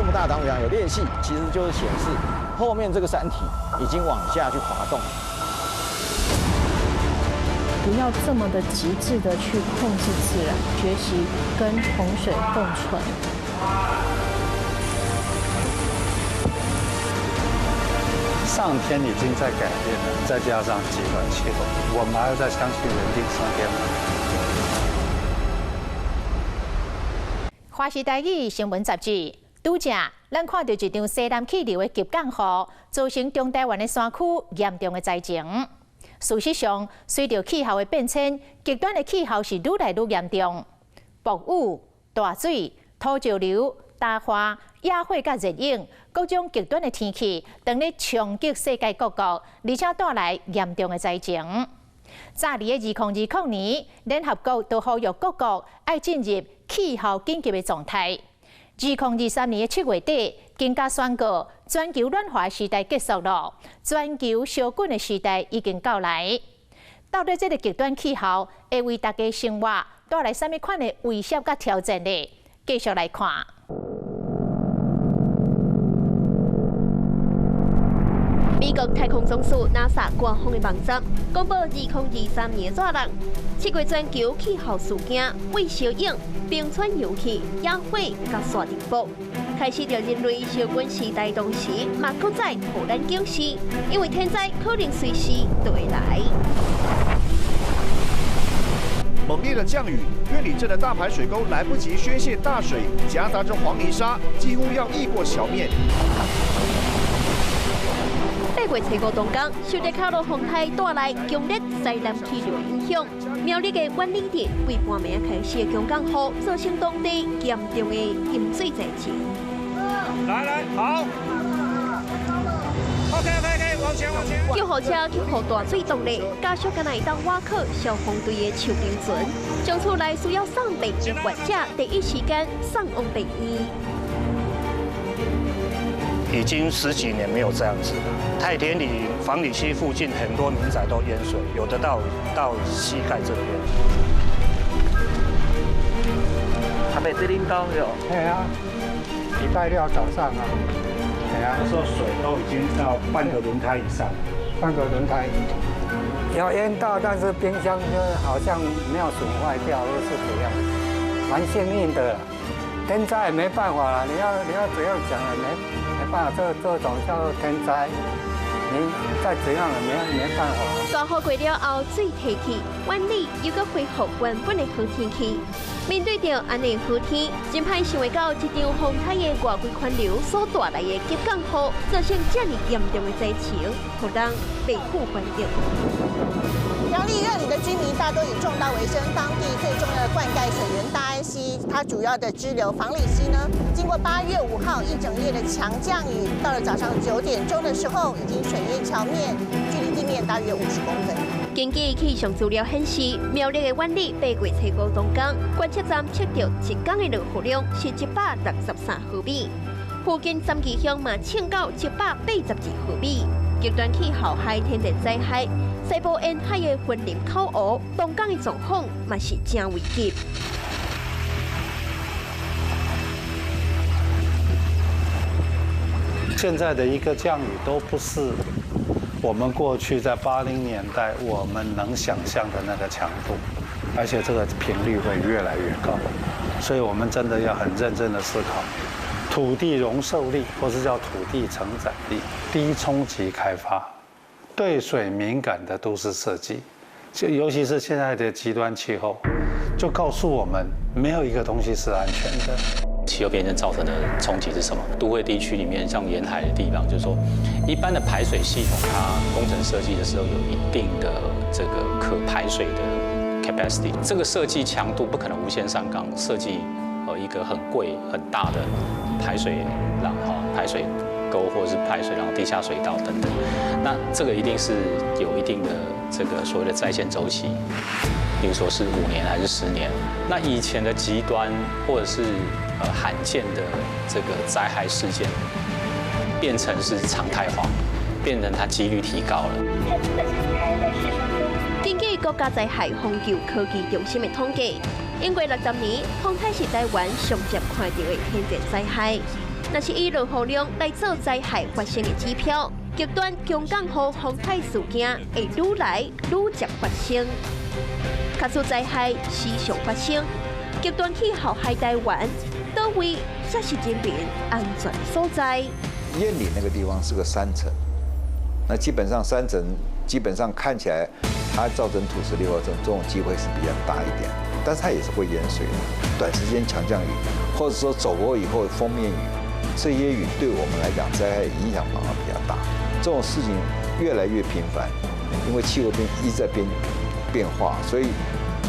這麼大擋土牆有裂隙，其實就是顯示後面這個山體已經往下去滑動。不要這麼的極致的去控制自然，學習跟洪水共存。上天已經在改變了，再加上極端氣候，我們還要再相信人定勝天嗎？華視台語新聞雜誌，拄才咱看著一場西南氣流的急降雨，造成中台灣的山區嚴重的災情。事實上，隨著氣候的變遷，極端的氣候是愈來愈嚴重，暴雨、大水、土石流、大旱、野火佮熱湧，各種極端的天氣，當咧衝擊世界各國，而且帶來嚴重的災情。早佇咧2020年，聯合國就呼籲各國愛進入氣候緊急的狀態。2023年的7月底，更加宣告全球暖化時代結束了，全球燒滾的時代已經到來。到底這个極端氣候會為大家生活帶來啥物款的威脅佮挑戰呢？繼續來看。美國太空總署 NASA 官方的網站公布2023年熱日，7月全球氣候事件未燒湧、冰川融去、野火佮沙塵暴，開始著人類燒滾時代同時，嘛閣再予咱警示，因為天災可能隨時就會來。猛烈的降雨，苑裡鎮的大排水溝來不及宣洩大水，夾雜着黃泥沙，幾乎要溢過橋面。8月初五東港，受到卡羅風台帶來強烈西南氣流影響，苗栗的苑裡鎮為半暝開始的強降雨，造成當地嚴重的淹水災情。來來，好。OK OK OK，往前往前。救護車去予大水動力，加速敢若會當倚靠消防隊的樹林船，將厝內需要送病的患者第一時間送往病院。已經十幾年沒有這樣子了。太田里、房里溪附近很多民宅都淹水，有的到膝蓋這邊。阿伯，這恁家喲？對啊，禮拜六早上啊。對啊，那時候水都已經到半個輪胎以上，半個輪胎。有淹到，但是冰箱就好像沒有損壞掉，或是怎樣，蠻幸運的。天災也沒辦法了，你要怎樣講也沒辦法，這種叫做天災，你再怎樣也沒辦法。大雨過了後，水退去，苑裡又閣恢復原本的好天氣。面對著按呢好天，真歹想會到這場風台的外圍環流所帶來的急降雨，造成這麼嚴重的災情，予人袂赴反應。苗栗苑裡的居民大多以種稻為生，當地最重要的灌溉水源大安溪，它主要的支流房裡溪呢，經過8月5號一整夜的強降雨，到了早上9點鐘的時候，已經水淹橋面，距離地面大約50公分。根據氣象資料顯示，苗栗的苑裡8月初五當天，觀測站測到一天的落雨量是163毫米，附近三義鄉嘛測到182毫米。極端氣候害天然災害，西部沿海的雲林口湖、東港的狀況嘛是真危急。現在的一個降雨都不是我們過去在80年代我們能想象的那個強度，而且這個頻率會越來越高，所以我們真的要很認真的思考。土地容受力，或是叫土地承載力，低衝擊開發，對水敏感的都市設計，就尤其是現在的極端氣候，就告訴我們，沒有一個東西是安全的。氣候變遷造成的衝擊是什麼？都會地區裡面，像沿海的地方，就是說，一般的排水系統，它工程設計的時候有一定的這個可排水的 capacity，這個設計強度不可能無限上綱，設計一個很貴很大的排水廊哈，排水溝或者是排水廊、地下水道等等，那這個一定是有一定的這個所謂的在線週期，比如說是5年還是10年。那以前的極端或者是罕見的這個災害事件，變成是常態化，變成它幾率提高了。根據國家災害防救科技中心的統計，經過60年，風颱是台灣上捷看著的天然災害。若是以落雨量來做災害發生的指標，極端強降雨洪災事件會愈來愈捷發生，卡數災害時常發生，極端氣候害台灣，佗位才是人民安全所在？燕嶺那個地方是個山城，那基本上山城基本上看起來，它造成土石流這種機會是比較大一點，但是它也是會淹水的。短時間強降雨，或者說走過以後鋒面雨，這些雨對我們來講災害影響反而比較大。這種事情越來越頻繁，因為氣候變一直在變化，所以，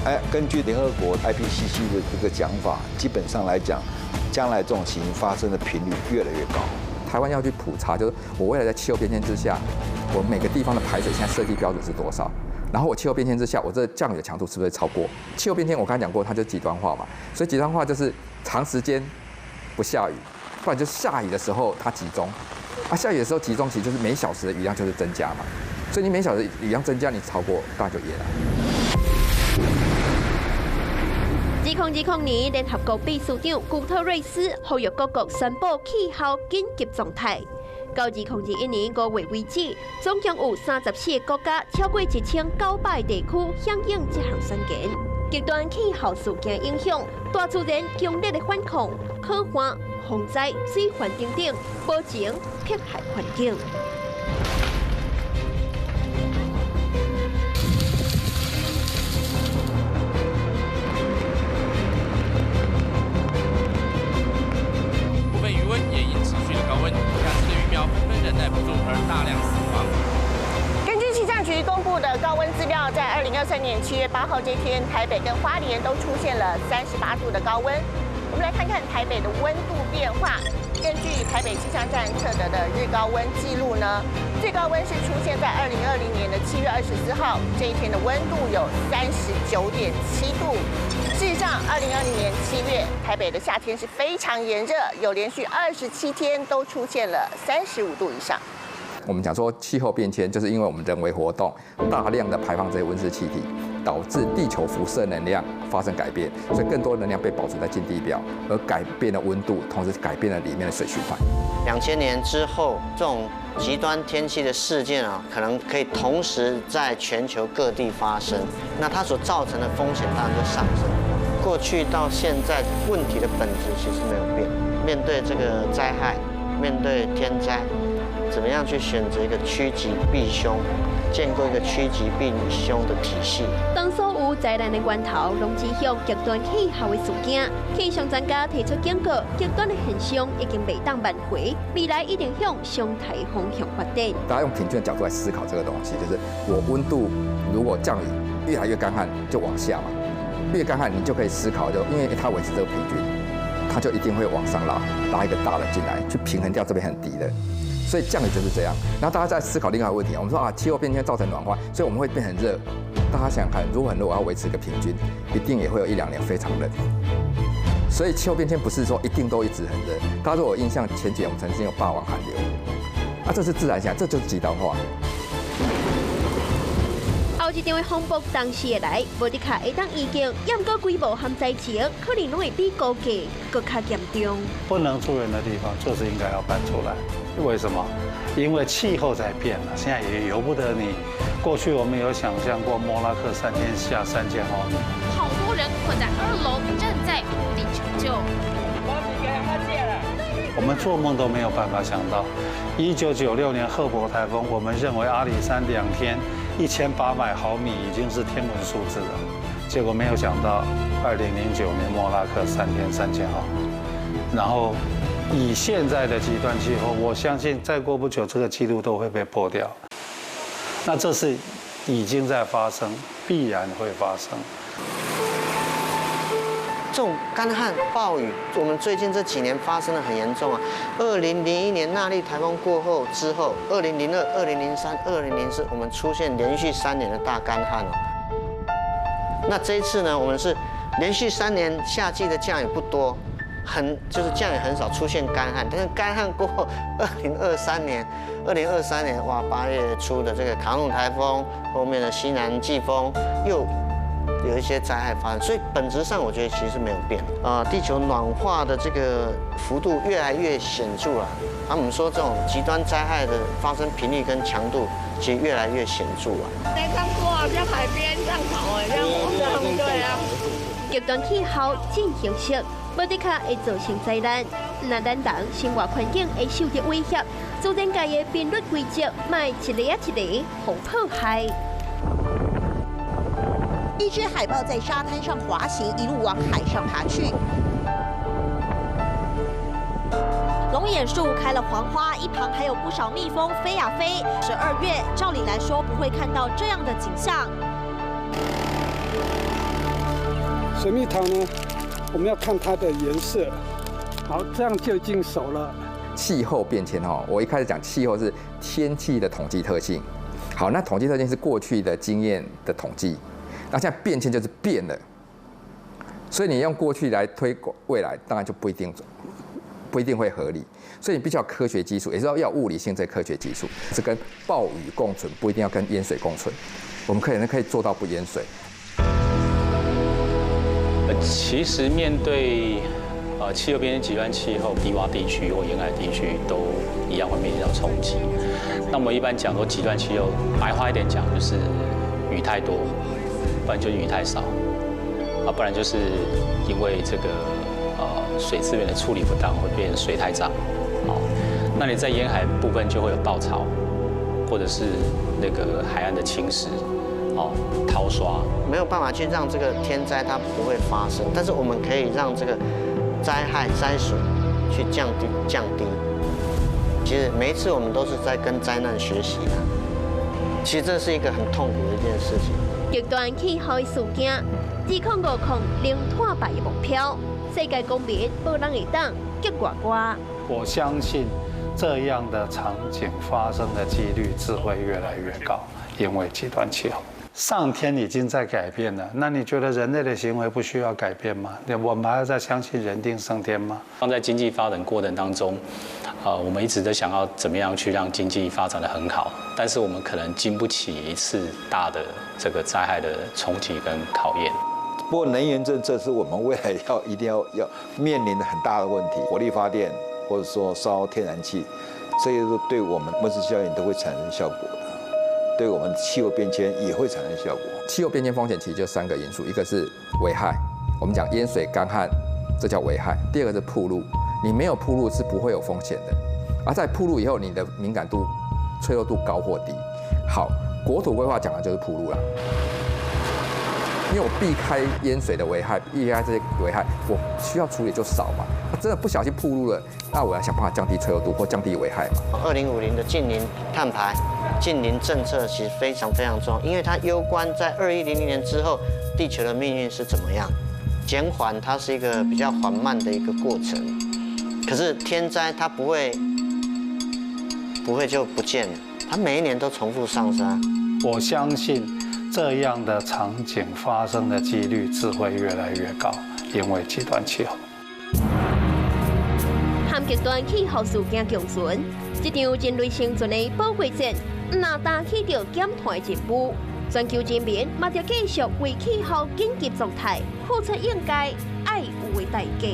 哎，根據聯合國 IPCC 的這個講法，基本上來講，將來這種情形發生的頻率越來越高。台灣要去普查，就是我未來在氣候變遷之下，我每個地方的排水現在設計標準是多少？然後我氣候變遷之下，我這降雨的強度是不是超過？氣候變遷我剛才講過，它就極端化嘛，所以極端化就是長時間不下雨，不然就下雨的時候它集中，啊，下雨的時候集中，其實就是每小時的雨量就是增加嘛，所以你每小時雨量增加，你超過當然就淹了。2020年，聯合國秘書長古特瑞斯呼籲各國宣布氣候緊急狀態。到2021年5月為止，總共有34個國家，超過1900個地區響應這項宣言。極端氣候事件影響大自然強烈的反抗，可旱、洪災、水患等等，無情迫害環境。部分魚塭也因持續的高溫，養殖的魚苗紛紛忍耐不住而大量死亡。根據氣象局公布的高溫資料，在2023年7月8號這天，台北跟花蓮都出現了38度的高溫。我們來看看台北的溫度變化。根據台北氣象站測得的日高溫記錄呢，最高溫是出現在2020年的7月24號，這一天的溫度有39.7度。事實上，2020年7月台北的夏天是非常炎熱，有連續27天都出現了35度以上。我們講說氣候變遷，就是因為我們人為活動大量的排放這些溫室氣體，導致地球輻射能量發生改變，所以更多能量被保存在近地表，而改變了溫度，同時改變了裡面的水循環。2000年之後，這種極端天氣的事件啊，可能可以同時在全球各地發生，那它所造成的風險當然就上升。過去到現在，問題的本質其實沒有變。面對這個災害，面對天災，怎麼樣去選擇一個趨吉避凶，建構一個趨吉避凶的體系？當所有災難的源頭攏指向極端氣候的事件，氣象專家提出警告，極端的現象已經袂當挽回，未來一定向常態方向發展。大家用平均的角度來思考這個東西，就是我溫度如果降雨越來越乾旱，就往下嘛，越乾旱你就可以思考，就因為它維持這個平均，它就一定會往上拉，拉一個大的進來，去平衡掉這邊很低的。所以降雨就是這樣。然後大家在思考另外一個問題，我們說啊，氣候變遷造成暖化，所以我們會變很熱。大家想想看，如果很熱，我要維持一個平均，一定也會有1、2年非常冷。所以氣候變遷不是說一定都一直很熱。大家如果有印象，前幾年我們曾經有霸王寒流，啊，這是自然現象，這就是極端化。後一場的風暴當時會來，無的確會當預見，毋過規模和災情可能攏會比估計閣較嚴重。不能住人的地方，就是應該要搬出來。為什麼？因為氣候在變了，現在也由不得你。過去我們有想象過莫拉克3天下3000毫米，好多人困在2樓，正在努力求救。我們做夢都沒有辦法想到，1996年赫伯颱風，我們認為阿里山2天1800毫米已經是天文數字了，結果沒有想到2009年莫拉克3天3000毫米，然後以現在的極端氣候，我相信再過不久這個記錄都會被破掉。那這是已經在發生，必然會發生。這種乾旱、暴雨，我們最近這幾年發生的很嚴重啊。2001年納莉颱風過後之後，2002、2003、2004，我們出現連續3年的大乾旱哦。那這一次呢，我們是連續3年夏季的降雨不多，就是降雨很少，出現乾旱。但是乾旱過後，2023年哇，8月初的這個卡努颱風，後面的西南季風又有一些灾害发生，所以本质上我觉得其实没有变。地球暖化的这个幅度越来越显著了。我们说这种极端灾害的发生频率跟强度，其实越来越显著了。在看过像海边上跑哎，这样对啊。极端气候进行式，无的确会造成灾难。那咱人生活环境会受到威胁，自然界的频率规则，莫一个仔一个予破坏。一只海豹在沙滩上滑行，一路往海上爬去。龙眼树开了黄花，一旁还有不少蜜蜂飞呀飞。12月，照理来说不会看到这样的景象。水蜜桃呢，我们要看它的颜色，好，这样就已经熟了。气候变迁哈，我一开始讲气候是天气的统计特性，好，那统计特性是过去的经验的统计，那现在变迁就是变了，所以你用过去来推未来，当然就不一定准，不一定会合理，所以你必须要科学基础，也是要物理性这科学基础，是跟暴雨共存，不一定要跟淹水共存，我们可能可以做到不淹水。其实面对气候变迁、极端气候、低洼地区或沿海地区都一样会面临到冲击。那我们一般讲说极端气候，白话一点讲就是雨太多，不然就雨太少，啊，不然就是因为这个水资源的处理不当会变水太涨，哦，那你在沿海部分就会有暴潮，或者是那个海岸的侵蚀。哦，淘刷没有办法去让这个天灾它不会发生，但是我们可以让这个灾害灾损去降低降低。其实每一次我们都是在跟灾难学习的，其实这是一个很痛苦的一件事情。极端气候的事件，2050零碳排的目标，世界公民无人会当激外外。我相信这样的场景发生的几率只会越来越高，因为极端气候。上天已经在改变了，那你觉得人类的行为不需要改变吗？那我们还要再相信人定胜天吗？当在经济发展过程当中，我们一直都想要怎么样去让经济发展得很好，但是我们可能经不起一次大的这个灾害的冲击跟考验。不过能源政策是我们未来一定要面临的很大的问题，火力发电或者说烧天然气，这些都对我们温室效应都会产生效果的。对我们气候变迁也会产生效果。气候变迁风险其实就三个因素，一个是危害，我们讲淹水、干旱，这叫危害；第二个是暴露，你没有暴露是不会有风险的，而在暴露以后，你的敏感度、脆弱度高或低。好，国土规划讲的就是暴露了，因为我避开淹水的危害，避开这些危害，我需要处理就少嘛。真的不小心暴露了，那我要想办法降低脆弱度或降低危害嘛。2050的净零碳排、净零政策其实非常非常重要，因为它攸关在2100年之后地球的命运是怎么样。减缓它是一个比较缓慢的一个过程，可是天灾它不会就不见了，它每一年都重复上升。我相信这样的场景发生的几率只会越来越高，因为极端气候。和极端气候事件共存，这场人类生存的保卫战，若担起著减碳的任务，全球人民嘛著继续为气候紧急状态付出应该爱有的代价。